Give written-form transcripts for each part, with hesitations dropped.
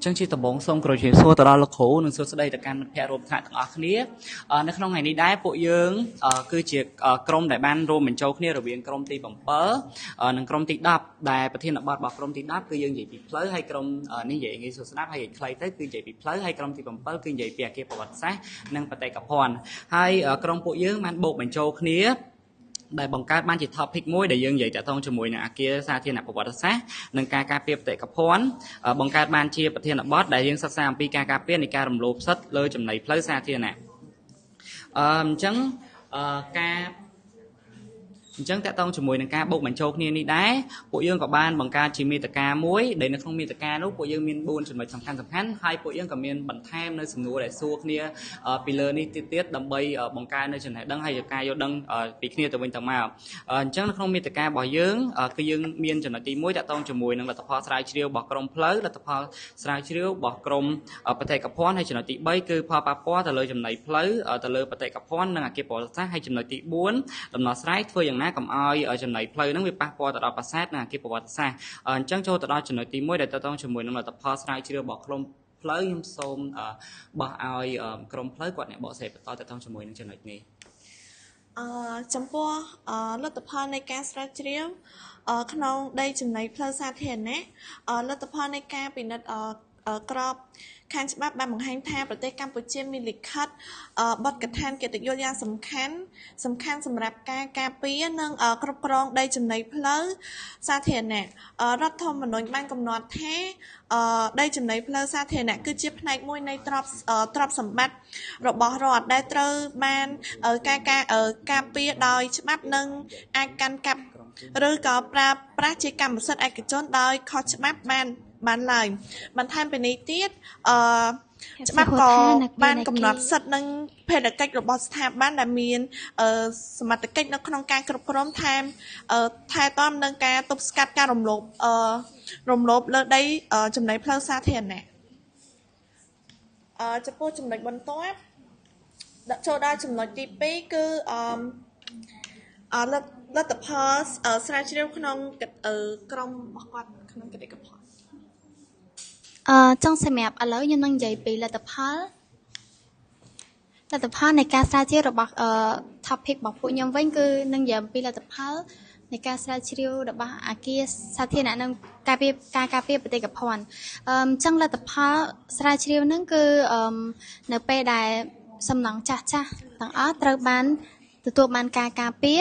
ចឹងជាដំបូងសូមគោរពជំរាបសួរទៅដល់លោកគ្រូនិងសួស្តីទៅកាន់មិត្តភ័ក្តិរួមថ្នាក់ទាំងអស់គ្នានៅក្នុងថ្ងៃនេះដែរពួកយើងគឺជាក្រុមដែលបានរួមបញ្ចូលគ្នារវាងក្រុមទី7និងក្រុមទី10ដែលប្រធានបទរបស់ក្រុមទី10គឺយើងនិយាយពីផ្លូវហើយក្រុមនេះនិយាយងាយស្រួលស្ដាប់ហើយខ្លីទៅគឺនិយាយពីផ្លូវហើយក្រុមទី7គឺនិយាយពីអគារប្រវត្តិសាស្ត្រនិងបេតិកភណ្ឌហើយក្រុមពួកយើងបានបូកបញ្ចូលគ្នាដែលបង្កើតបានជា topic មួយដែលយើងនិយាយតាក់ទងជាមួយនឹងអគារសាធារណប្រវត្តិសាស្ត្រនិងការការពារបេតិកភណ្ឌបង្កើតបានជាប្រធានបទដែលយើងសិក្សាអំពីការការពារនៃការរំលោភសិទ្ធិលើចំណីផ្លូវសាធារណៈអញ្ចឹងការអញ្ចឹងតកតងជាមួយនឹងការបូកបញ្ចូលគ្នានេះដែរពួកយើងក៏បានបង្កើតជាមាតិកាមួយដែលនៅក្នុងមាតិកានោះពួកយើងមាន4ចំណុចសំខាន់សំខាន់ហើយពួកយើងក៏មានបន្ថែមនៅសំណួរដែលសួរគ្នាពីលើនេះទៀតទៀតដើម្បីបង្កើននៅចំណេះដឹងហើយការយល់ដឹងពីគ្នាទៅវិញទៅមកអញ្ចឹងនៅក្នុងមាតិការបស់យើងគឺយើងមានចំណុចទី1តកតងជាមួយនឹងលទ្ធផលស្រាវជ្រាវរបស់ក្រុមផ្លូវលទ្ធផលស្រាវជ្រាវរបស់ក្រុមបេតិកភណ្ឌហើយចំណុចទី3គឺផលប៉ះពាល់ទៅលើចំណីផ្លូវទៅលើបេតិកភណ្ឌនិងអគារប្រវត្តិសាស្ត្រហើយចំណុចទី4ដំណោះស្រាយធ្វើយ៉ាងណាកុំឲ្យចំណីផ្លូវហ្នឹងវាប៉ះពាល់ទៅដល់ប្រាសាទនិងអគារប្រវត្តិសាស្ត្រអញ្ចឹងចូលទៅដល់ចំណុចទី1ដែលតទៅជាមួយនឹងលទ្ធផលស្រាវជ្រាវរបស់ក្រុមផ្លូវខ្ញុំសូមបោះឲ្យក្រុមផ្លូវគាត់អ្នកបកស្រាយបន្តទៅជាមួយនឹងចំណុចនេះ ចំពោះលទ្ធផលនៃការស្រាវជ្រាវក្នុងដីចំណីផ្លូវសាធារណៈលទ្ធផលនៃការពិនិត្យក្របខាងច្បាប់បានបង្ហាញថាប្រទេសកម្ពុជាមានលិខិតបទកថាកិត្តិយសយ៉ាងសំខាន់សំខាន់សម្រាប់ការការពារនិងគ្រប់គ្រងដីចំណីផ្លូវសាធារណៈរដ្ឋធម្មនុញ្ញបានកំណត់ថាដីចំណីផ្លូវសាធារណៈគឺជាផ្នែកមួយនៃទ្រព្យទ្រព្យសម្បត្តិរបស់រដ្ឋដែលត្រូវបានការការការពារដោយច្បាប់និងអាចកាន់កាប់ឬក៏ប្រើប្រាស់ជាកម្មសិទ្ធិឯកជនដោយខុសច្បាប់បានបានឡើយបន្ថែមពីនេះទៀតអឺច្បាប់ក៏បានកំណត់សិទ្ធិនិងភារកិច្ចរបស់ស្ថាប័នដែលមានសមត្ថកិច្ចនៅក្នុងការគ្រប់គ្រងថែមថែទាំនិងការទប់ស្កាត់ការរំលោភរំលោភលើដីចំណីផ្លូវសាធារណៈអឺចំពោះចំណុចបន្ទាប់ចូលដល់ចំណុចទី2គឺអឺលទ្ធផលស្រាវជ្រាវក្នុងក្រុមរបស់គាត់ក្នុងកិច្ចផល ចង់សម្រាប់ឥឡូវខ្ញុំនឹងនិយាយពីលទ្ធផលលទ្ធផលនៃការស្រាវជ្រាវរបស់អឺ topic របស់ពួកខ្ញុំវិញគឺនឹងនិយាយអំពីលទ្ធផលនៃការស្រាវជ្រាវរបស់អាគារសាធារណៈនិងការពារការការពារបេតិកភណ្ឌអឺអញ្ចឹងលទ្ធផលស្រាវជ្រាវហ្នឹងគឺអឺនៅពេលដែលសំណង់ចាស់ចាស់ទាំងអស់ត្រូវបានទទួលបានការការពារ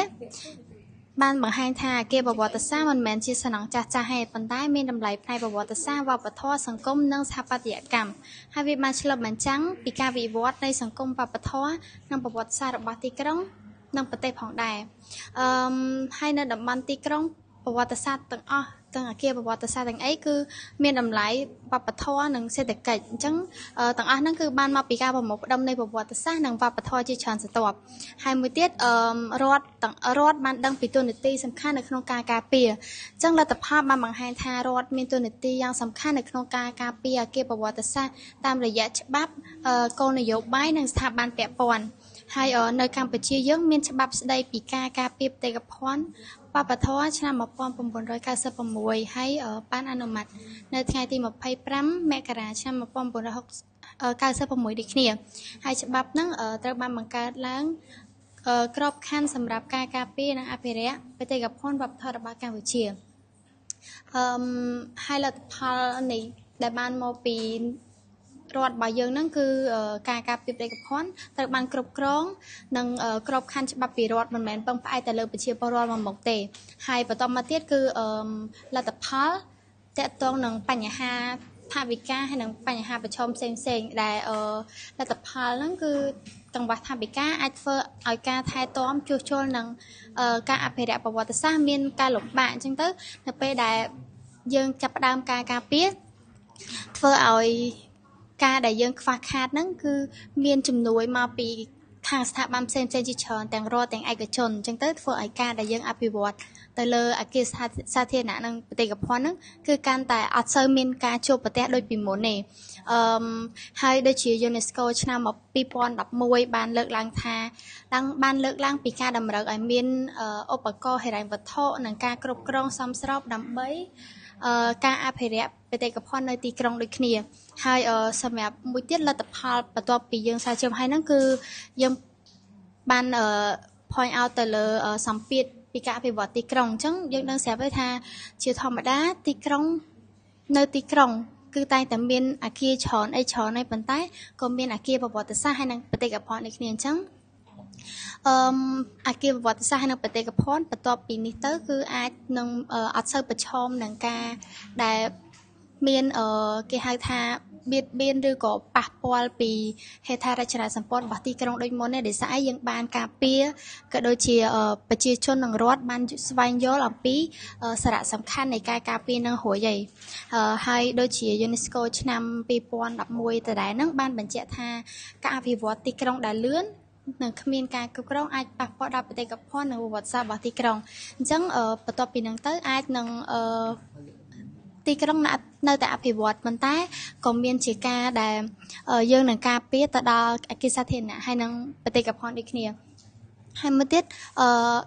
បានបង្ហាញថាអគារប្រវត្តិសាស្ត្រមិនមែនជាសំណង់ចាស់ចាស់ទេប៉ុន្តែមានតម្លៃផ្នែកប្រវត្តិសាស្ត្រវប្បធម៌សង្គមនិងស្ថាបត្យកម្មហើយវាបានឆ្លុះបញ្ចាំងពីការវិវត្តនៃសង្គមវប្បធម៌និងប្រវត្តិសាស្ត្ររបស់ទីក្រុងនិងប្រទេសផងដែរអឺហើយនៅតំបន់ទីក្រុងប្រវត្តិសាស្ត្រទាំងអស់ទាំងអគារប្រវត្តិសាស្ត្រទាំងអីគឺមានតម្លៃវប្បធម៌និងសេដ្ឋកិច្ចអញ្ចឹងទាំងអស់ហ្នឹងគឺបានមកពីការប្រមូលផ្ដុំនៃប្រវត្តិសាស្ត្រនិងវប្បធម៌ជាច្រើនស្រទាប់ហើយមួយទៀតអឺរដ្ឋទាំងរដ្ឋបានដឹងពីតួនាទីសំខាន់នៅក្នុងការការពារអញ្ចឹងលទ្ធផលបានបង្ហាញថារដ្ឋមានតួនាទីយ៉ាងសំខាន់នៅក្នុងការការពារអគារប្រវត្តិសាស្ត្រតាមរយៈច្បាប់គោលនយោបាយនិងស្ថាប័នពាក់ព័ន្ធហើយនៅកម្ពុជាយើងមានច្បាប់ស្តីពីការការពារបេតិកភណ្ឌវប្បធម៌ឆ្នាំ1996ហើយបានអនុម័តនៅថ្ងៃទី25មករាឆ្នាំ1996ដូចគ្នាហើយច្បាប់ហ្នឹងត្រូវបានបង្កើតឡើងក្របខ័ណ្ឌសម្រាប់ការការពារនិងអភិរក្សបេតិកភណ្ឌវប្បធម៌របស់កម្ពុជាអឺហើយលទ្ធផលនៃដែលបានមកពីរដ្ឋរបស់យើងហ្នឹងគឺការការពារបេតិកភណ្ឌត្រូវបានគ្រប់គ្រងនិងក្របខ័ណ្ឌច្បាប់ពីរដ្ឋមិនមែនពឹងផ្អែកតែលើប្រជាពលរដ្ឋមកមុខទេហើយបន្តមកទៀតគឺលទ្ធផលតកតងនឹងបញ្ហាថវិកាហើយនិងបញ្ហាប្រឈមផ្សេងផ្សេងដែលលទ្ធផលហ្នឹងគឺកង្វះថវិកាអាចធ្វើឲ្យការថែទាំជួសជុលនិងការអភិរក្សប្រវត្តិសាស្ត្រមានការលំបាកអញ្ចឹងទៅនៅពេលដែលយើងចាប់ផ្ដើមការការពារធ្វើឲ្យការដែលយើងខ្វះខាតហ្នឹងគឺមានជំនួយមកពីខាងស្ថាប័នផ្សេងផ្សេងជាច្រើនទាំងរដ្ឋទាំងឯកជនអញ្ចឹងទៅធ្វើឲ្យការដែលយើងអភិវឌ្ឍទៅលើអគារសាធារណៈនិងបេតិកភណ្ឌហ្នឹងគឺកាន់តែអត់សូវមានការជួបប្រទះដូចពីមុនទេអឺហើយដូចជា UNESCO ឆ្នាំ2011បានលើកឡើងថាបានលើកឡើងពីការតម្រូវឲ្យមានឧបករណ៍ហិរញ្ញវត្ថុនិងការគ្រប់គ្រងសមស្របដើម្បី ការអភិរក្សបេតិកភណ្ឌនៅទីក្រុងដូចគ្នាហើយសម្រាប់មួយទៀតលទ្ធផលបន្ទាប់ពីយើងស្រាវជ្រាវហើយហ្នឹងគឺយើងបាន point out ទៅលើសម្ពាធពីការអភិវឌ្ឍទីក្រុងអញ្ចឹងយើងដឹងស្រាប់ហើយថាជាធម្មតាទីក្រុងនៅទីក្រុងគឺតែងតែមានអាគារច្រើនអីច្រើនហើយប៉ុន្តែក៏មានអាគារប្រវត្តិសាស្ត្រហើយនិងបេតិកភណ្ឌដូចគ្នាអញ្ចឹងអឺអាគារប្រវត្តិសាស្ត្រហើយនិងបេតិកភណ្ឌបន្ទាប់ពីនេះទៅគឺអាចនឹងអត់សូវប្រឈមនឹងការដែលមានគេហៅថាបៀតបៀនឬក៏ប៉ះពាល់ពីហេដ្ឋារចនាសម្ព័ន្ធរបស់ទីក្រុងដូចមុនទេដោយសារអីយើងបានការពារក៏ដូចជាប្រជាជននិងរដ្ឋបានស្វែងយល់អំពីសារៈសំខាន់នៃការការពារនឹងរួចហើយហើយដូចជា UNESCO ឆ្នាំ2011ដដែលហ្នឹងបានបញ្ជាក់ថាការអភិវឌ្ឍទីក្រុងដែលលឿននិងគ្មានការគ្រប់គ្រងអាចប៉ះពាល់ដល់បេតិកភណ្ឌនិងប្រវត្តិសាស្ត្ររបស់ទីក្រុងអញ្ចឹងបន្ទាប់ពីហ្នឹងទៅអាចនឹងទីក្រុងនៅតែអភិវឌ្ឍប៉ុន្តែក៏មានជាការដែលយើងនឹងការពារទៅដល់អគារសាធារណៈហើយនិងបេតិកភណ្ឌដូចគ្នាហើយមួយទៀត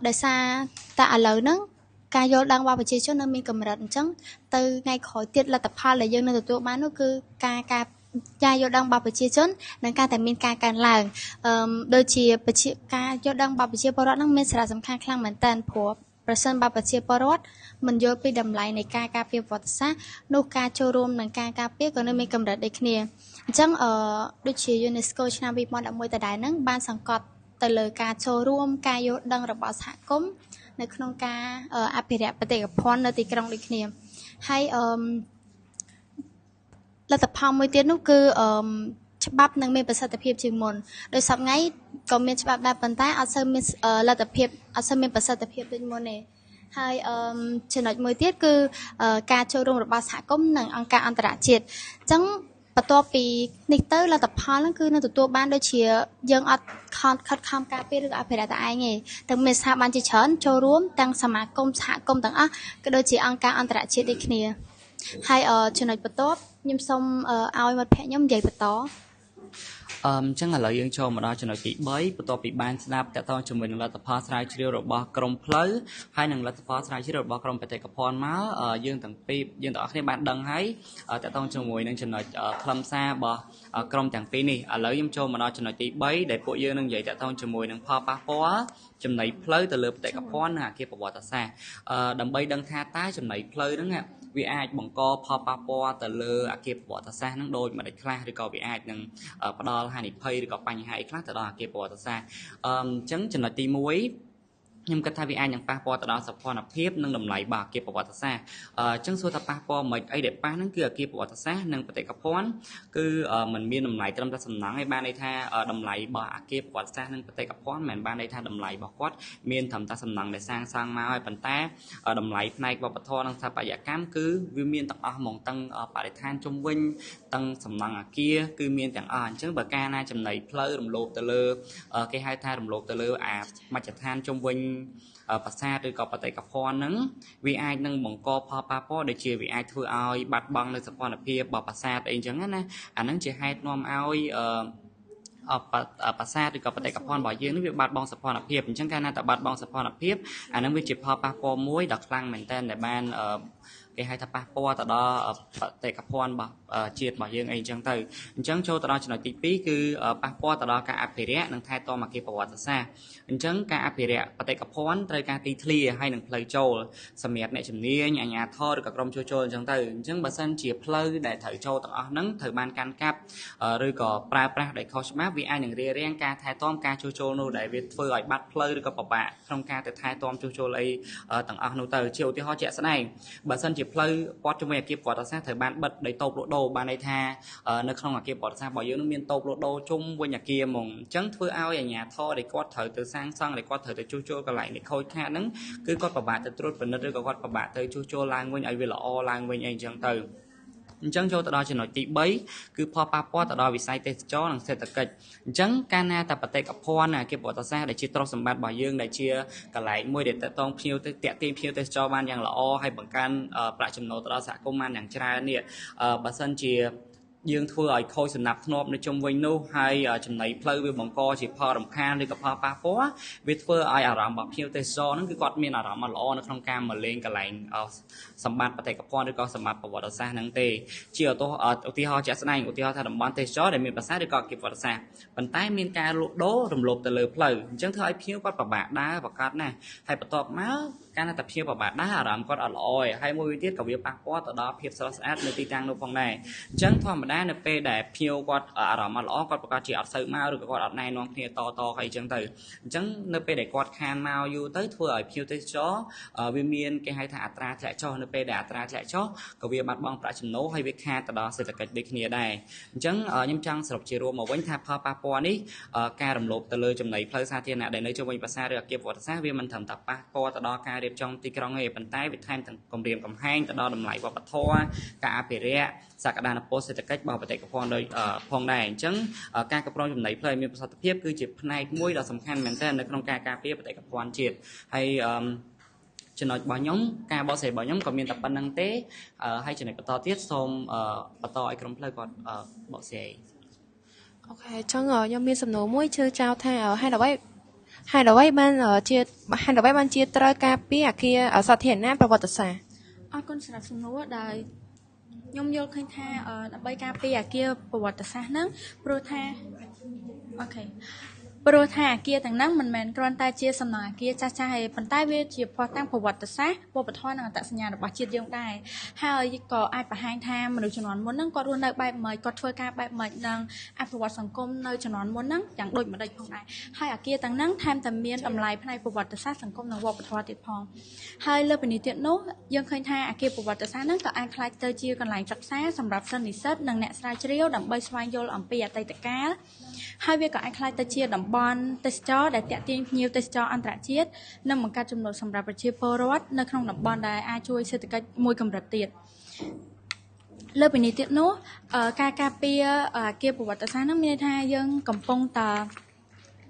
ដោយសារតែឥឡូវហ្នឹងការយល់ដឹងរបស់ប្រជាជននៅមានកម្រិតអញ្ចឹងទៅថ្ងៃក្រោយទៀតលទ្ធផលដែលយើងនឹងទទួលបាននោះគឺការការយល់ដឹងរបស់ប្រជាជននិងការតែមានការកើនឡើងដូចជាប្រជាការយល់ដឹងរបស់ប្រជាពលរដ្ឋនឹងមានសារៈសំខាន់ខ្លាំងមែនទែនព្រោះប្រសិនបើប្រជាពលរដ្ឋមិនយល់ពីតម្លៃនៃការការពារប្រវត្តិសាស្ត្រនោះការចូលរួមនឹងការការពារក៏នៅមានកម្រិតដូចគ្នាអញ្ចឹងដូចជា UNESCO ឆ្នាំ2011ដដែលហ្នឹងបានសង្កត់ទៅលើការចូលរួមការយល់ដឹងរបស់សហគមន៍នៅក្នុងការអភិរក្សបេតិកភណ្ឌនៅទីក្រុងដូចគ្នាហើយលទ្ធផលមួយទៀតនោះគឺច្បាប់នឹងមានប្រសិទ្ធភាពជាងមុនដោយសព្វថ្ងៃក៏មានច្បាប់ដែរប៉ុន្តែអត់សូវមានលទ្ធភាពអត់សូវមានប្រសិទ្ធភាពដូចមុនទេហើយចំណុចមួយទៀតគឺការចូលរួមរបស់សហគមន៍និងអង្គការអន្តរជាតិអញ្ចឹងបន្ទាប់ពីនេះទៅលទ្ធផលហ្នឹងគឺនឹងទទួលបានដូចជាយើងអត់ខិតខំការពារឬអភិរក្សតែឯងទេទាំងមានស្ថាប័នជាច្រើនចូលរួមទាំងសមាគមសហគមន៍ទាំងអស់ក៏ដូចជាអង្គការអន្តរជាតិដូចគ្នាហើយចំណុចបន្ទាប់ខ្ញុំសូមឲ្យមិត្តភក្តិខ្ញុំនិយាយបន្តអញ្ចឹងឥឡូវយើងចូលមកដល់ចំណុចទី3បន្ទាប់ពីបានស្ដាប់តកតងជាមួយនឹងលទ្ធផលស្រាវជ្រាវរបស់ក្រុមផ្លូវហើយនិងលទ្ធផលស្រាវជ្រាវរបស់ក្រុមបេតិកភណ្ឌមកយើងទាំងពីរយើងទាំងអស់គ្នាបានដឹងហើយតកតងជាមួយនឹងចំណុចខ្លឹមសាររបស់ក្រុមទាំងពីរនេះឥឡូវខ្ញុំចូលមកដល់ចំណុចទី3ដែលពួកយើងនឹងនិយាយតកតងជាមួយនឹងផលប៉ះពាល់ចំណីផ្លូវទៅលើបេតិកភណ្ឌនិងអគារប្រវត្តិសាស្ត្រដើម្បីដឹងថាតើចំណីផ្លូវហ្នឹងវាអាចបង្កផលប៉ះពាល់ទៅលើអគារប្រវត្តិសាស្ត្រហ្នឹងដូចម្តេចខ្លះឬក៏វាអាចនឹងផ្ដល់ហានិភ័យឬក៏បញ្ហាអីខ្លះទៅដល់អគារប្រវត្តិសាស្ត្រអញ្ចឹងចំណុចទី1ខ្ញុំគិតថាវាអាចនឹងប៉ះពាល់ទៅដល់សោភ័ណភាពនិងតម្លៃរបស់អគារប្រវត្តិសាស្ត្រអញ្ចឹងសួរថាប៉ះពាល់មិនអីដែលប៉ះហ្នឹងគឺអគារប្រវត្តិសាស្ត្រនិងបេតិកភណ្ឌគឺมันមានតម្លៃត្រឹមតែសំណង់ឯងបានន័យថាតម្លៃរបស់អគារប្រវត្តិសាស្ត្រនិងបេតិកភណ្ឌមិនបានន័យថាតម្លៃរបស់គាត់មានត្រឹមតែសំណង់ដែលសាងសង់មកហើយប៉ុន្តែតម្លៃផ្នែកវប្បធម៌និងស្ថាបត្យកម្មគឺវាមានទាំងអស់ហ្មងទាំងបរិស្ថានជុំវិញទាំងសំណង់អគារគឺមានទាំងអស់អញ្ចឹងបើកាលណាចំណីផ្លូវរំលោភទៅលើគេហៅថារំលោភទៅលើអាមជ្ឈដ្ឋានជុំវិញប្រាសាទឬក៏បេតិកភណ្ឌហ្នឹងវាអាចនឹងបង្កផលប៉ះពាល់ដូចជាវាអាចធ្វើឲ្យបាត់បង់នៅសោភ័ណភាពរបស់ប្រាសាទអីចឹងណាអាហ្នឹងជាហេតុនាំឲ្យប្រាសាទឬក៏បេតិកភណ្ឌរបស់យើងនេះវាបាត់បង់សោភ័ណភាពអញ្ចឹងកាលណាតែបាត់បង់សោភ័ណភាពអាហ្នឹងវាជាផលប៉ះពាល់មួយដ៏ខ្លាំងមែនទែនដែលបានគេហៅថាប៉ះពាល់ទៅដល់បេតិកភណ្ឌរបស់ជាតិរបស់យើងអីអញ្ចឹងទៅអញ្ចឹងចូលទៅដល់ចំណុចទី2គឺប៉ះពាល់ទៅដល់ការអភិរក្សនិងថែទាំអគារប្រវត្តិសាស្ត្រអញ្ចឹងការអភិរក្សបេតិកភណ្ឌត្រូវការទីធ្លាហើយនិងផ្លូវចូលសម្រាប់អ្នកជំនាញអាជ្ញាធរឬក៏ក្រុមជួសជុលអញ្ចឹងទៅអញ្ចឹងបើសិនជាផ្លូវដែលត្រូវចូលទាំងអស់ហ្នឹងត្រូវបានកាន់កាប់ឬក៏ប្រើប្រាស់ដោយខុសច្បាប់វាអាចនឹងរារាំងការថែទាំការជួសជុលនោះដែលវាធ្វើឲ្យបាត់ផ្លូវឬក៏ពិបាកក្នុងការទៅថែទាំជួសជុលអីទាំងអស់នោះទៅជាឧទាហរណ៍ជាក់ស្ដែងបើសិនជាផ្លូវព័ទ្ធជុំវិញអគារប្រវត្តិសាស្ត្រត្រូវបានបិទដោយតូបលក់ដូរបានន័យថានៅក្នុងអគារប្រវត្តិសាស្ត្ររបស់យើងនឹងមានតូបលក់ដូរជុំវិញអគារហ្មងអញ្ចឹងធ្វើឲ្យអាជ្ញាធរដែលគាត់ត្រូវទៅសាងសង់ដែលគាត់ត្រូវទៅជួសជុលកន្លែងនេះខូចខាតហ្នឹងគឺគាត់ពិបាកទៅត្រួតពិនិត្យឬក៏គាត់ពិបាកទៅជួសជុលឡើងវិញឲ្យវាល្អឡើងវិញអីអញ្ចឹងទៅអញ្ចឹងចូលទៅដល់ចំណុចទី3គឺផលប៉ះពាល់ទៅដល់វិស័យទេសចរនិងសេដ្ឋកិច្ចអញ្ចឹងកាលណាតែបេតិកភណ្ឌអគារប្រវត្តិសាស្ត្រដែលជាទ្រព្យសម្បត្តិរបស់យើងដែលជាកន្លែងមួយដែលតកតងភ្ញៀវទៅតាក់ទាញភ្ញៀវទេសចរបានយ៉ាងល្អហើយបង្កើនប្រាក់ចំណូលទៅដល់សហគមន៍បានយ៉ាងច្រើននេះបើសិនជា យើងធ្វើឲ្យខូចសណ្ដាប់ធ្នាប់នៅជុំវិញនោះហើយចំណីផ្លូវវាបង្កជាផលរំខានឬក៏ផលប៉ះពាល់វាធ្វើឲ្យអារម្មណ៍របស់ភ្ញៀវទេសចរហ្នឹងគឺគាត់មានអារម្មណ៍អត់ល្អនៅក្នុងការមកលេងកន្លែងសម្បត្តិបេតិកភណ្ឌឬក៏សម្បត្តិប្រវត្តិសាស្ត្រហ្នឹងទេជាឧទាហរណ៍ជាក់ស្ដែងឧទាហរណ៍ថាតំបន់ទេសចរដែលមានប្រាសាទឬក៏អគារប្រវត្តិសាស្ត្រប៉ុន្តែមានការលក់ដូររំលោភទៅលើផ្លូវអញ្ចឹងធ្វើឲ្យភ្ញៀវគាត់ពិបាកដើរប្រកាសណាស់ហើយបន្ទាប់មកកាលណាតែភ្ញៀវពិបាកដើរអារម្មណ៍គាត់អត់ល្អឯងហើយមួយវិញទៀតក៏វាប៉ះពាល់ទៅដល់ភាពស្រស់ស្អាតនៅទីតាំងនោះផងដែរអញ្ចឹងធម្មតានៅពេលដែលភ្ញៀវគាត់អារម្មណ៍អត់ល្អគាត់ប្រកាសជាអត់សូវមកឬក៏គាត់អត់ណែនាំគ្នាតតអីចឹងទៅអញ្ចឹងនៅពេលដែលគាត់ខានមកយូរទៅធ្វើឲ្យភ្ញៀវទេសចរវាមានគេហៅថាអត្រាធ្លាក់ចុះនៅពេលដែលអត្រាធ្លាក់ចុះក៏វាបាត់បង់ប្រាក់ចំណូលហើយវាខាតទៅដល់សេដ្ឋកិច្ចដូចគ្នាដែរអញ្ចឹងខ្ញុំចង់សរុបជារួមមកវិញថាផលប៉ះពាល់នេះការរំលោភទៅលើចំណីផ្លូវសាធារណៈដែលនៅជុំវិញប្រាសាទឬអគារប្រវត្តិសាស្ត្រវាមិនត្រឹមតែប៉ះពាល់ទៅដល់ការរៀបចំទីក្រុងទេប៉ុន្តែវាថែមទាំងគំរាមកំហែងទៅដល់តម្លៃវប្បធម៌ការអភិរក្សសក្តានុពលសេដ្ឋកិច្ចរបស់បេតិកភណ្ឌដោយផងដែរអញ្ចឹងការគ្រប់គ្រងចំណីផ្លូវឲ្យមានប្រសិទ្ធភាពគឺជាផ្នែកមួយដ៏សំខាន់មែនទែននៅក្នុងការការពារបេតិកភណ្ឌជាតិហើយចំណុចរបស់ខ្ញុំការបកស្រាយរបស់ខ្ញុំក៏មានតែប៉ុណ្្នឹងទេហើយចំណុចបន្តទៀតសូមបន្តឲ្យក្រុមផ្លូវគាត់បកស្រាយ OK អញ្ចឹងខ្ញុំមានសំណួរមួយជឿចោលថាហេតុអ្វីហេតុអ្វីបានជាហេតុអ្វីបានជាត្រូវការពារអគារសាធារណៈប្រវត្តិសាស្ត្រ អរគុណសម្រាប់សំណួរដែលខ្ញុំយល់ឃើញថាដើម្បីការពារអគារប្រវត្តិសាស្ត្រហ្នឹងព្រោះថា OK ព្រោះថាអគារទាំងហ្នឹងមិនមែនគ្រាន់តែជាសំណង់អគារចាស់ៗទេប៉ុន្តែវាជាភស្តុតាងប្រវត្តិសាស្ត្រវប្បធម៌និងអត្តសញ្ញាណរបស់ជាតិយើងដែរហើយក៏អាចបង្ហាញថាមនុស្សជំនាន់មុនហ្នឹងគាត់រស់នៅបែបម៉េចគាត់ធ្វើការបែបម៉េចនិងអភិវឌ្ឍសង្គមនៅជំនាន់មុនហ្នឹងយ៉ាងដូចម្ដេចផងដែរហើយអគារទាំងហ្នឹងថែមតែមានតម្លៃផ្នែកប្រវត្តិសាស្ត្រសង្គមនិងវប្បធម៌ទៀតផងហើយលើពីនេះទៀតនោះយើងឃើញថាអគារប្រវត្តិសាស្ត្រហ្នឹងក៏អាចក្លាយទៅជាកន្លែងសិក្សាសម្រាប់សិស្សនិស្សិតនិងអ្នកស្រាវជ្រាវដើម្បីស្វែងយល់អំពីអតីតកាលហើយវាក៏អាចក្លាយទៅជាតំបន់ទេសចរដែលទាក់ទាញភ្ញៀវទេសចរអន្តរជាតិនិងបង្កើតចំណូលសម្រាប់ប្រជាពលរដ្ឋនៅក្នុងតំបន់ដែលអាចជួយសេដ្ឋកិច្ចមួយកម្រិតទៀតលើពីនេះទៀតនោះការការពារអគារប្រវត្តិសាស្ត្រហ្នឹងមានន័យថាយើងកំពុងតែ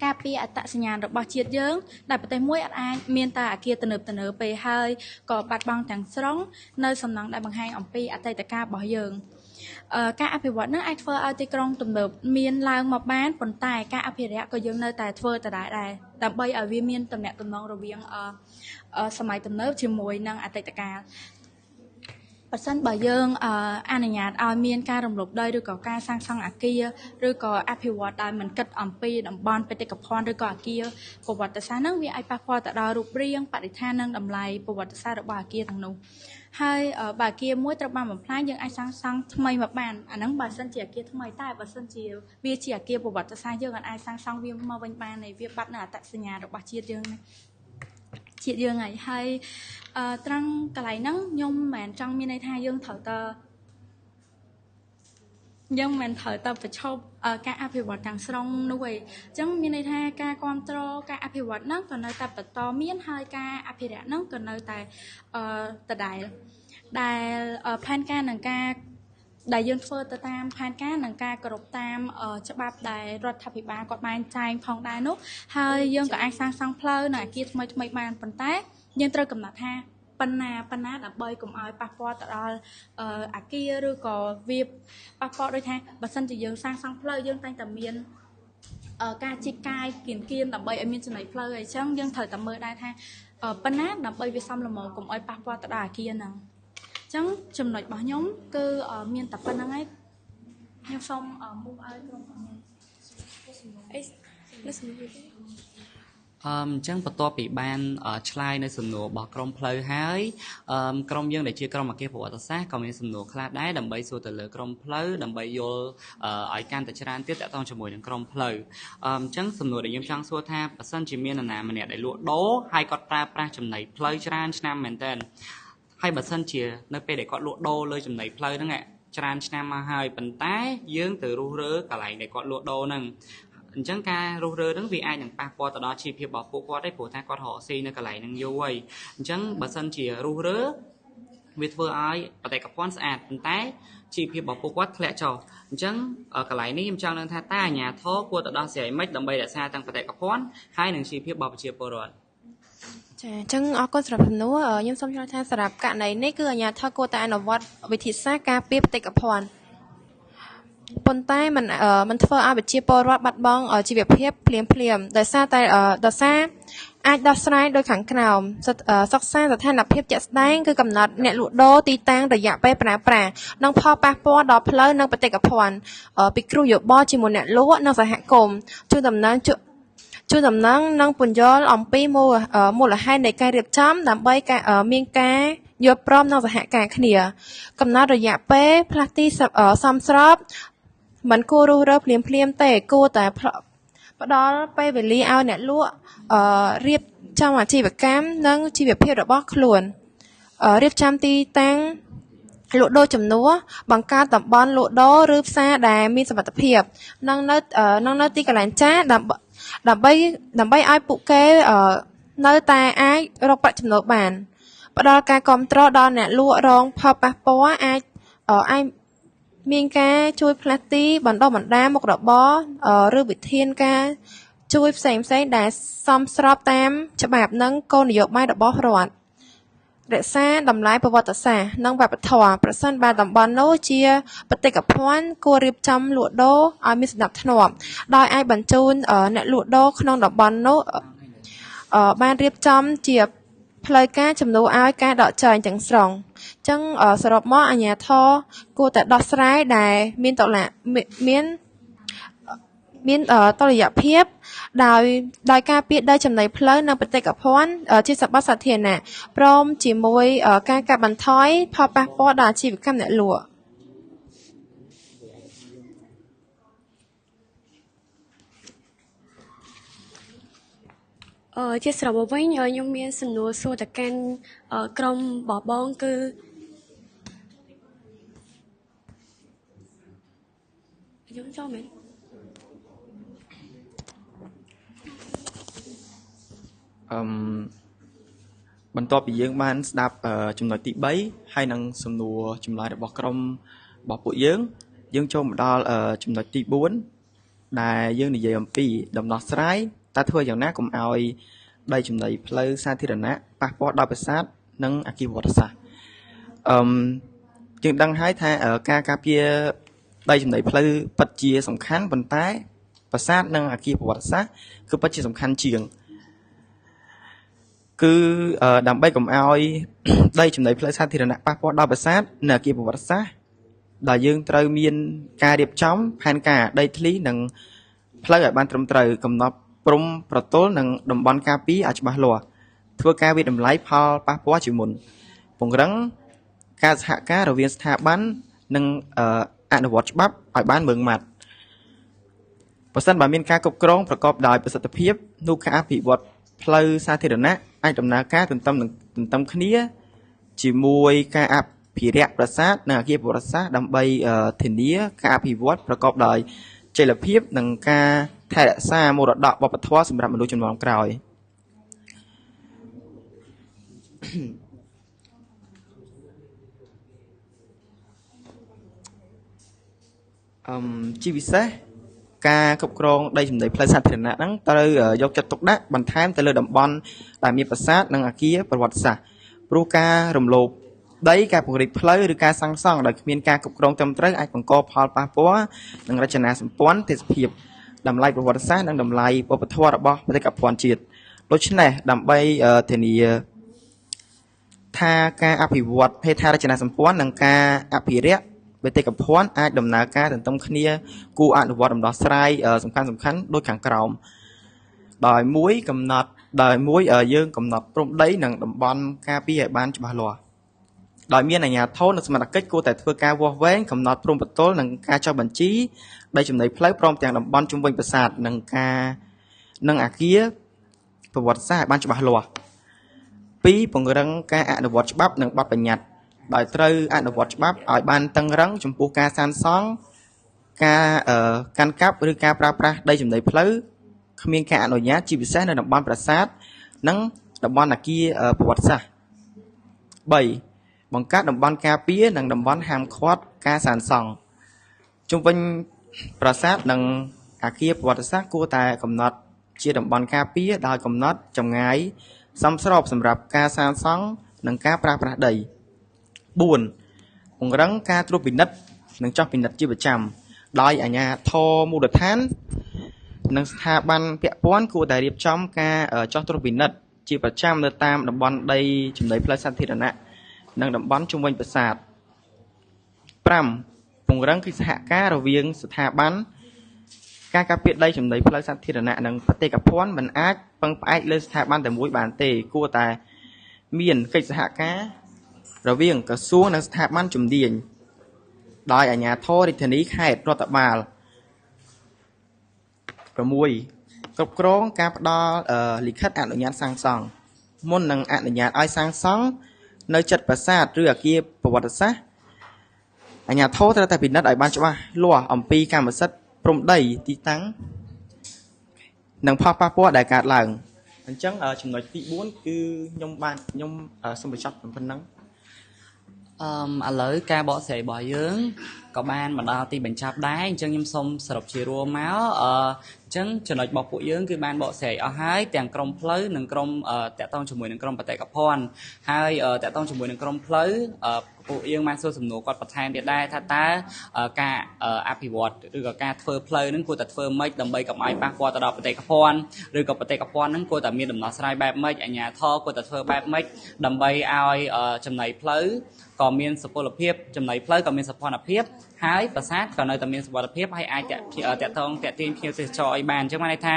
ការពារអត្តសញ្ញាណរបស់ជាតិយើងដែលប្រទេសមួយអត់អាចមានតែអគារទំនើបទំនើបពេហើយក៏បាត់បង់ទាំងស្រុងនៅសំណង់ដែលបង្ហាញអំពីអតីតកាលរបស់យើងការអភិវឌ្ឍនឹងអាចធ្វើឲ្យទីក្រុងទំនើបមានឡើងមកបានប៉ុន្តែការអភិរក្សក៏យើងនៅតែធ្វើដដែលដែរដើម្បីឲ្យវាមានទំនាក់ទំនងរវាងសម័យទំនើបជាមួយនឹងអតីតកាលបើសិនបើយើងអនុញ្ញាតឲ្យមានការរំលោភដីឬក៏ការសាងសង់អគារឬក៏អភិវឌ្ឍដោយមិនគិតអំពីតំបន់បេតិកភណ្ឌឬក៏អគារប្រវត្តិសាស្ត្រហ្នឹងវាអាចប៉ះពាល់ទៅដល់រូបរាងបរិស្ថាននិងតម្លៃប្រវត្តិសាស្ត្ររបស់អគារទាំងនោះហើយបើអគារមួយត្រូវបានបំផ្លាញយើងអាចសាងសង់ថ្មីមកបានអាហ្នឹងបើសិនជាអគារថ្មីតែបើសិនជាវាជាអគារប្រវត្តិសាស្ត្រយើងអាចសាងសង់វាមកវិញបានហើយវាបាត់នៅអត្តសញ្ញាណរបស់ជាតិយើងជាតិយើងហើយហើយត្រង់កន្លែងហ្នឹងខ្ញុំមិនមែនចង់មានន័យថាយើងត្រូវតយើងមិនត្រូវតែប្រឈប់ការអភិវឌ្ឍទាំងស្រុងនោះឯងអញ្ចឹងមានន័យថាការគ្រប់គ្រងការអភិវឌ្ឍហ្នឹងក៏នៅតែបន្តមានហើយការអភិរក្សហ្នឹងក៏នៅតែដដែលដែលផែនការនិងការដែលយើងធ្វើទៅតាមផែនការនិងការគោរពតាមច្បាប់ដែលរដ្ឋាភិបាលគាត់បានចែងផងដែរនោះហើយយើងក៏អាចសាងសង់ផ្លូវនិងអគារថ្មីថ្មីបានប៉ុន្តែយើងត្រូវកំណត់ថាប៉ុណ្ណាប៉ុណ្ណាដើម្បីកុំឲ្យប៉ះពាល់ទៅដល់អគារឬក៏វាប៉ះពាល់ដូចថាបើសិនជាយើងសាងសង់ផ្លូវយើងតែងតែមានការជីកកាយគៀនគៀនដើម្បីឲ្យមានចំណីផ្លូវអីចឹងយើងត្រូវតែមើលដែរថាប៉ុណ្ណាដើម្បីវាសមល្មមកុំឲ្យប៉ះពាល់ទៅដល់អគារហ្នឹងអញ្ចឹងចំណុចរបស់ខ្ញុំគឺមានតែប៉ុណ្្នឹងឯងខ្ញុំសូមមុខឲ្យក្រុមខ្ញុំ អីនៅសំណួរទេ អញ្ចឹងបន្ទាប់ពីបានឆ្លើយនៅសំណួររបស់ក្រុមផ្លូវហើយក្រុមយើងដែលជាក្រុមអគារប្រវត្តិសាស្ត្រក៏មានសំណួរខ្លះដែរដើម្បីសួរទៅលើក្រុមផ្លូវដើម្បីយល់ឲ្យកាន់តែច្រើនទៀតទាក់ទងជាមួយនឹងក្រុមផ្លូវអញ្ចឹងសំណួរដែលខ្ញុំចង់សួរថាបើសិនជាមាននរណាម្នាក់ដែលលក់ដូរហើយគាត់ប្រើប្រាស់ចំណីផ្លូវច្រើនឆ្នាំមែនតើហើយបើសិនជានៅពេលដែលគាត់លក់ដូរលើចំណីផ្លូវហ្នឹងច្រើនឆ្នាំមកហើយប៉ុន្តែយើងទៅរុះរើកន្លែងដែលគាត់លក់ដូរហ្នឹងអញ្ចឹងការរុះរើហ្នឹងវាអាចនឹងប៉ះពាល់ទៅដល់ជីវភាពរបស់ពួកគាត់ដែរព្រោះថាគាត់រកស៊ីនៅកន្លែងហ្នឹងយូរហើយអញ្ចឹងបើសិនជារុះរើវាធ្វើឲ្យបេតិកភណ្ឌស្អាតប៉ុន្តែជីវភាពរបស់ពួកគាត់ធ្លាក់ចុះអញ្ចឹងកន្លែងនេះខ្ញុំចង់ដឹងថាតើអាជ្ញាធរគួរទៅដោះស្រាយម៉េចដើម្បីរក្សាទាំងបេតិកភណ្ឌហើយនិងជីវភាពរបស់ប្រជាពលរដ្ឋ ចាអញ្ចឹងអរគុណសម្រាប់សំណួរខ្ញុំសូមឆ្លើយថាសម្រាប់ករណីនេះគឺអាជ្ញាធរគួរតែអនុវត្តវិធីសាស្ត្រការពារបេតិកភណ្ឌ ប៉ុន្តែมันมันធ្វើឲ្យប្រជាពលរដ្ឋបាត់បង់ជីវភាពភ្លាមភ្លាមដោយសារតែដោយសារអាចដោះស្រាយដោយខាងក្រោមសិក្សាស្ថានភាពជាក់ស្ដែងគឺកំណត់អ្នកលក់ដូរទីតាំងរយៈពេលប្រើប្រាស់និងផលប៉ះពាល់ដល់ផ្លូវនិងបេតិកភណ្ឌពិគ្រោះយោបល់ជាមួយអ្នកលក់និងសហគមន៍ជូនដំណឹងជូនដំណឹងនិងពន្យល់អំពីមូលហេតុនៃការរៀបចំដើម្បីការមានការយល់ព្រមនិងសហការគ្នាកំណត់រយៈពេលផ្លាស់ទីសមស្របមិនគួររុះរើភ្លាមភ្លាមទេគួរតែផ្ដល់ពេលវេលាឲ្យអ្នកលក់រៀបចំអាជីវកម្មនិងជីវភាពរបស់ខ្លួនរៀបចំទីតាំងលក់ដូរជំនួសបង្កើតតំបន់លក់ដូរឬផ្សារដែលមានសុវត្ថិភាពនិងនៅនិងនៅទីកន្លែងចាស់ដើម្បីដើម្បីឲ្យពួកគេនៅតែអាចរកប្រាក់ចំណូលបានផ្ដល់ការគាំទ្រដល់អ្នកលក់រងផលប៉ះពាល់អាចអាចមានការជួយផ្លាស់ទីបណ្ដុះបណ្ដាលមុខរបរឬវិធានការជួយផ្សេងផ្សេងដែលសមស្របតាមច្បាប់និងគោលនយោបាយរបស់រដ្ឋរក្សាតម្លៃប្រវត្តិសាស្ត្រនិងវប្បធម៌ប្រសិនបើតំបន់នោះជាបេតិកភណ្ឌគួររៀបចំលក់ដូរឲ្យមានសណ្ដាប់ធ្នាប់ដោយអាចបញ្ជូនអ្នកលក់ដូរក្នុងតំបន់នោះបានរៀបចំជាផ្លូវការជំនួសឲ្យការដកចេញទាំងស្រុងអញ្ចឹងសរុបមកអាជ្ញាធរគួរតែដោះស្រាយដែលមានតលៈមានមានតុល្យភាពដោយដោយការពារដីចំណីផ្លូវនិងបេតិកភណ្ឌជាសម្បត្តិសាធារណៈព្រមជាមួយការកាត់បន្ថយផលប៉ះពាល់ដល់អាជីវកម្មអ្នកលក់ ជាសរុបមកវិញខ្ញុំមានសំណួរសួរទៅកាន់ក្រុមបបងគឺខ្ញុំចូលមែន អឺបន្ទាប់ពីយើងបានស្ដាប់ចំណុចទី3ហើយនិងសំណួរចម្លើយរបស់ក្រុមរបស់ពួកយើងយើងចូលមកដល់ចំណុចទី4ដែលយើងនិយាយអំពីដំណោះស្រាយតើធ្វើយ៉ាងណាកុំឲ្យដីចំណីផ្លូវសាធារណៈប៉ះពាល់ដល់ប្រាសាទនិងអគារប្រវត្តិសាស្ត្រអឺយើងដឹងហើយថាការការពារដីចំណីផ្លូវពិតជាសំខាន់ប៉ុន្តែប្រាសាទនិងអគារប្រវត្តិសាស្ត្រគឺពិតជាសំខាន់ជាងគឺដើម្បីកុំឲ្យដីចំណីផ្លូវសាធារណៈប៉ះពាល់ដល់ប្រាសាទនិងអគារប្រវត្តិសាស្ត្រដែលយើងត្រូវមានការរៀបចំផែនការដីធ្លីនិងផ្លូវឲ្យបានត្រឹមត្រូវកំណត់ព្រំប្រទល់និងតំបន់ការពារឲ្យច្បាស់លាស់ធ្វើការវាយតម្លៃផលប៉ះពាល់ជាមុនពង្រឹងការសហការរវាងស្ថាប័ននិងអនុវត្តច្បាប់ឲ្យបានម៉ឺងម៉ាត់ប្រសិនបើមានការគ្រប់គ្រងប្រកបដោយប្រសិទ្ធភាពនោះការអភិវឌ្ឍផ្លូវសាធារណៈអាចដំណើរការទន្ទឹមគ្នាជាមួយការអភិរក្សប្រាសាទនិងអគារប្រវត្តិសាស្ត្រដើម្បីធានាការអភិវឌ្ឍប្រកបដោយចីរភាពនិងការថែរក្សាមរតកវប្បធម៌សម្រាប់មនុស្សជំនាន់ក្រោយជាពិសេសការគ្រប់គ្រងដីចំណីផ្លូវសាធារណៈហ្នឹងត្រូវយកចិត្តទុកដាក់បន្ថែមទៅលើតំបន់ដែលមានប្រាសាទនិងអគារប្រវត្តិសាស្ត្រព្រោះការរំលោភដីការពង្រីកផ្លូវឬការសាងសង់ដោយគ្មានការគ្រប់គ្រងត្រឹមត្រូវអាចបង្កផលប៉ះពាល់និងរចនាសម្ព័ន្ធទេសភាពតម្លៃប្រវត្តិសាស្ត្រនិងតម្លៃវប្បធម៌របស់បេតិកភណ្ឌជាតិដូច្នេះដើម្បីធានាថាការអភិវឌ្ឍហេដ្ឋារចនាសម្ព័ន្ធនិងការអភិរក្សបេតិកភណ្ឌអាចដំណើរការទន្ទឹមគ្នាគួរអនុវត្តដំណោះស្រាយសំខាន់ៗដូចខាងក្រោមដោយមួយកំណត់ដោយមួយយើងកំណត់ព្រំដីនិងតំបន់ការពារឲ្យបានច្បាស់លាស់ដោយមានអាជ្ញាធរនិងសមត្ថកិច្ចគួរតែធ្វើការវាស់វែងកំណត់ព្រំប្រទល់និងការចុះបញ្ជីដីចំណីផ្លូវព្រមទាំងតំបន់ជុំវិញប្រាសាទនិងការនិងអគារប្រវត្តិសាស្ត្រឲ្យបានច្បាស់លាស់2ពង្រឹងការអនុវត្តច្បាប់និងបទបញ្ញត្តិដោយត្រូវអនុវត្តច្បាប់ឲ្យបានតឹងរឹងចំពោះការសាងសង់ការកាន់កាប់ឬការប្រើប្រាស់ដីចំណីផ្លូវគ្មានការអនុញ្ញាតជាពិសេសនៅតំបន់ប្រាសាទនិងតំបន់អគារប្រវត្តិសាស្ត្រ3បង្កើតតំបន់ការពារនិងតំបន់ហាមឃាត់ការសាងសង់ជុំវិញប្រាសាទនិងអគារប្រវត្តិសាស្ត្រគួរតែកំណត់ជាតំបន់ការពារដោយកំណត់ចម្ងាយសមស្របសម្រាប់ការសាងសង់និងការប្រើប្រាស់ដី4ពង្រឹងការត្រួតពិនិត្យនិងចុះពិនិត្យជាប្រចាំ ដោយអាជ្ញាធរមូលដ្ឋាន និងស្ថាប័នពាក់ព័ន្ធគួរតែរៀបចំការចុះត្រួតពិនិត្យជាប្រចាំនៅតាមតំបន់ដីចំណីផ្លូវសាធារណៈនិងតំបន់ជុំវិញប្រាសាទ5ពង្រឹងកិច្ចសហការរវាងស្ថាប័នការការពារដីចំណីផ្លូវសាធារណៈនិងបេតិកភណ្ឌមិនអាចពឹងផ្អែកលើស្ថាប័នតែមួយបានទេគួរតែមានកិច្ចសហការរវាងក្រសួងនិងស្ថាប័នជំនាញដោយអាជ្ញាធររាជធានីខេត្តរដ្ឋបាល6គ្រប់គ្រងការផ្ដល់លិខិតអនុញ្ញាតសាងសង់មុននឹងអនុញ្ញាតឲ្យសាងសង់នៅជិតប្រាសាទឬអគារប្រវត្តិសាស្ត្រអាជ្ញាធរត្រូវតែពិនិត្យឲ្យបានច្បាស់លាស់អំពីកម្មសិទ្ធិព្រំដីទីតាំងនិងផលប៉ះពាល់ដែលកើតឡើងអញ្ចឹងចំណុចទី4គឺខ្ញុំបានខ្ញុំសូមបញ្ចប់ប៉ុណ្ណឹង អឺឥឡូវការបកស្រាយរបស់យើងក៏បានមកដល់ទីបញ្ចប់ដែរអញ្ចឹងខ្ញុំសូមសរុបជារួមមកអឺអញ្ចឹងចំណុចរបស់ពួកយើងគឺបានបកស្រាយអស់ហើយទាំងក្រុមផ្លូវនិងក្រុមតាក់ទងជាមួយនឹងក្រុមបេតិកភណ្ឌហើយតាក់ទងជាមួយនឹងក្រុមផ្លូវពួកយើងបានសួរសំណួរគាត់បន្ថែមទៀតដែរថាតើការអភិវឌ្ឍឬក៏ការធ្វើផ្លូវហ្នឹងគួរតែធ្វើម៉េចដើម្បីកុំឲ្យប៉ះពាល់ទៅដល់បេតិកភណ្ឌឬក៏បេតិកភណ្ឌហ្នឹងគួរតែមានដំណោះស្រាយបែបម៉េចអាជ្ញាធរគួរតែធ្វើបែបម៉េចដើម្បីឲ្យចំណីផ្លូវក៏មានសុពលភាពចំណីផ្លូវក៏មានសោភ័ណភាពហើយប្រាសាទក៏នៅតែមានសុវត្ថិភាពហើយអាចតាក់ទងតាក់ទាញភ្ញៀវទេសចរឲ្យបានអញ្ចឹងបានន័យថា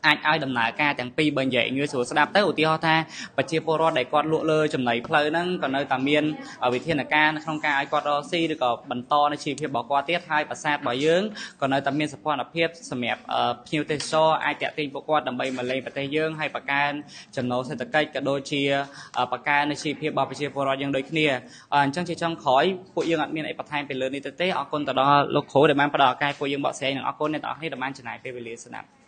អាចឲ្យដំណើរការទាំងពីរបើនិយាយងាយស្រួលស្ដាប់ទៅឧទាហរណ៍ថាប្រជាពលរដ្ឋដែលគាត់លក់លើចំណីផ្លូវហ្នឹងក៏នៅតែមានវិធានការនៅក្នុងការឲ្យគាត់រកស៊ីឬក៏បន្តនៅជីវភាពរបស់គាត់ទៀតហើយប្រាសាទរបស់យើងក៏នៅតែមានសោភ័ណភាពសម្រាប់ភ្ញៀវទេសចរអាចតាក់ទាញពួកគាត់ដើម្បីមកលេងប្រទេសយើងហើយបង្កើនចំណូលសេដ្ឋកិច្ចក៏ដូចជាបង្កើននៅជីវភាពរបស់ប្រជាពលរដ្ឋយើងដូចគ្នាអញ្ចឹងជាចុងក្រោយពួកយើងអត់មានអីបន្ថែមពីលើនេះទៅទេអរគុណទៅដល់លោកគ្រូដែលបានផ្ដល់ឱកាសពួកយើងបកស្រាយនិងអរគុណអ្នកទាំងអស់គ្នាដែលបានចំណាយពេលវេលាស្ដាប់។